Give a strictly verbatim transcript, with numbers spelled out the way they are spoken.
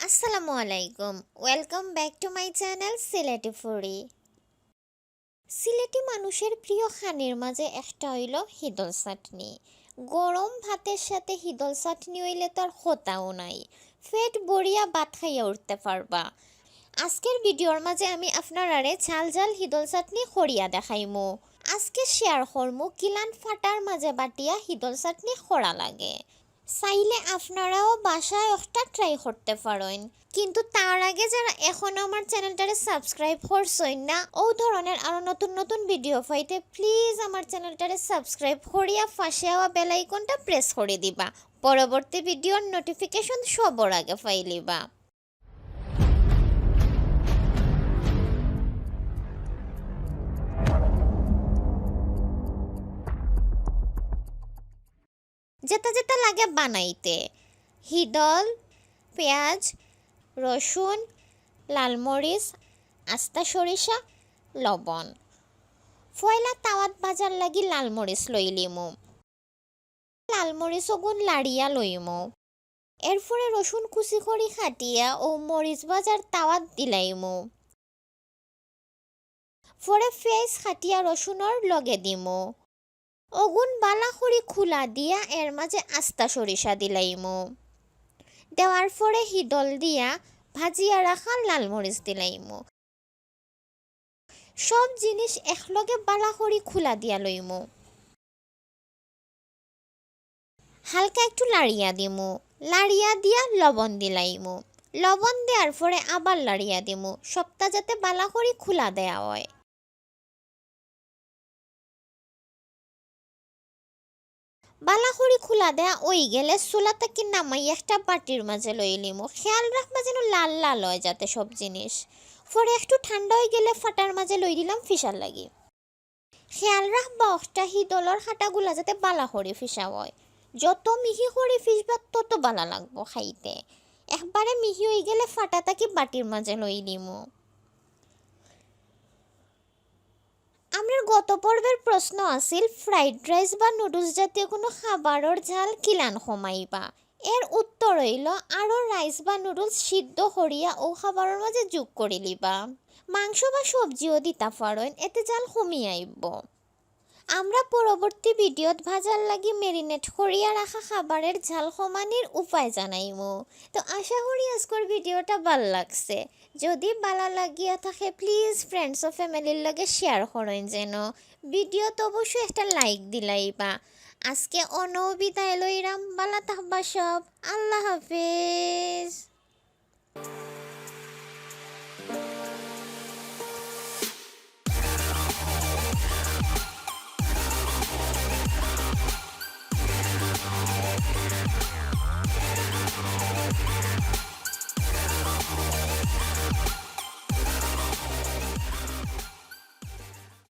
আসসালামু আলাইকুম, welcome back to my channel Sylheti foodie. Sylheti মানুষের প্রিয় খানির মাঝে একটা অইলো হিদল চাটনি। গরম ভাতের সাথে হিদল চাটনি অইলে তো আর কথাউ নাই, পেট ভরিয়া ভাত খাইয়া উঠতে পারবা। আজকের ভিডিওর মাঝে আমি আপনারারে ঝাল ঝাল হিদল চাটনি করিয়া দেখাইমু। আজকে শেয়ার করমু কিলান ফাটার মাঝে বাটিয়া হিদল চাটনি করা লাগে। চাইলে আপনারাও বাসায় একটা ট্রাই করতে পারইন, কিন্তু তার আগে যারা এখনো আমার চ্যানেলটারে সাবস্ক্রাইব করছইন না, ও ধরনের আরও নতুন নতুন ভিডিও পাইতে প্লিজ আমার চ্যানেলটারে সাবস্ক্রাইব করিয়া পাশে আওয়া বেল আইকনটা প্রেস করে দিবা। পরবর্তী ভিডিওর নোটিফিকেশন সবার আগে পাইলিবা। যেটা যেটা লাগে বানাইতে, হিদল, পেঁয়াজ, রসুন, লাল মরিচ, আস্তা সরিষা, লবণ। পয়লা তাওয়াত ভাজার লাগি লাল মরিচ লইলিমু। লাল মরিচ অগুন লাড়িয়া লইমু। এরপরে রসুন কুচি করি কাটিয়া ও মরিচ ভাজার তাওয়াত দিলাইমু। পরে পেঁয়াজ কাটিয়া রসুনর লগে দিমু। অগুন বালা করি খুলা দিয়া এর মাঝে আস্তা সরিষা দিলাইমু। দেওয়ার পরে হিদল দিয়া ভাজিয়া রাখা লাল মরিচ দিলাইমু। সব জিনিস একলগে বালা করি খুলা দিয়া লইমু। হালকা একটু লাড়িয়া দিমু, লাড়িয়া দিয়া লবণ দিলাইমু। লবণ দেওয়ার পরে আবার লাড়িয়া দিমু, সবটা যাতে বালা করি খুলা দেয়া হয়। বালা করি খুলা দেয়া অই গেলে চুলা থাকি নামাই একটা বাটির মাঝে লইলিমু। খেয়াল রাখবা যেন লাল লাল হয় যাতে সব জিনিস। পরে একটু ঠান্ডা অই গেলে ফাটার মাঝে লই দিলাম ফিসার লাগি। খেয়াল রাখবা অখটা হিদলর কাটাগুলা যাতে বালা করি ফিসা হয়। যত মিহি করি ফিসবা তত বালা লাগবো খাইতে। একবারে মিহি অই গেলে ফাটা থাকি বাটির মাঝে লইলিমু। আমরার গত পর্বের প্রশ্ন আছিল, ফ্রাইড রাইস বা নুডলস জাতীয় কোনো খাবারর ঝাল কিলান কমাইবা? এর উত্তর অইলো, আরও রাইস বা নুডলস সিদ্ধ করিয়া ও খাবারর মাঝে যোগ করি লিবা। মাংস বা সবজিও দিতা পারইন, এতে ঝাল কমি আইবো। আমরা পরবর্তী ভিডিওত ভাজার লাগি ম্যারিনেট করিয়া রাখা খাবারের ঝাল কমানির উপায় জানাইমু। তো আশা করি আজকের ভিডিওটা ভালা লাগছে। যদি ভালা লাগিয়া থাকে, প্লিজ ফ্রেন্ডস ও ফ্যামিলির লগে শেয়ার করইন যেন। ভিডিওত অবশ্যই একটা লাইক দিলাইবা। আজকে অনো বিদায় লইরাম, ভালা থাকবা সব, আল্লাহ হাফেজ।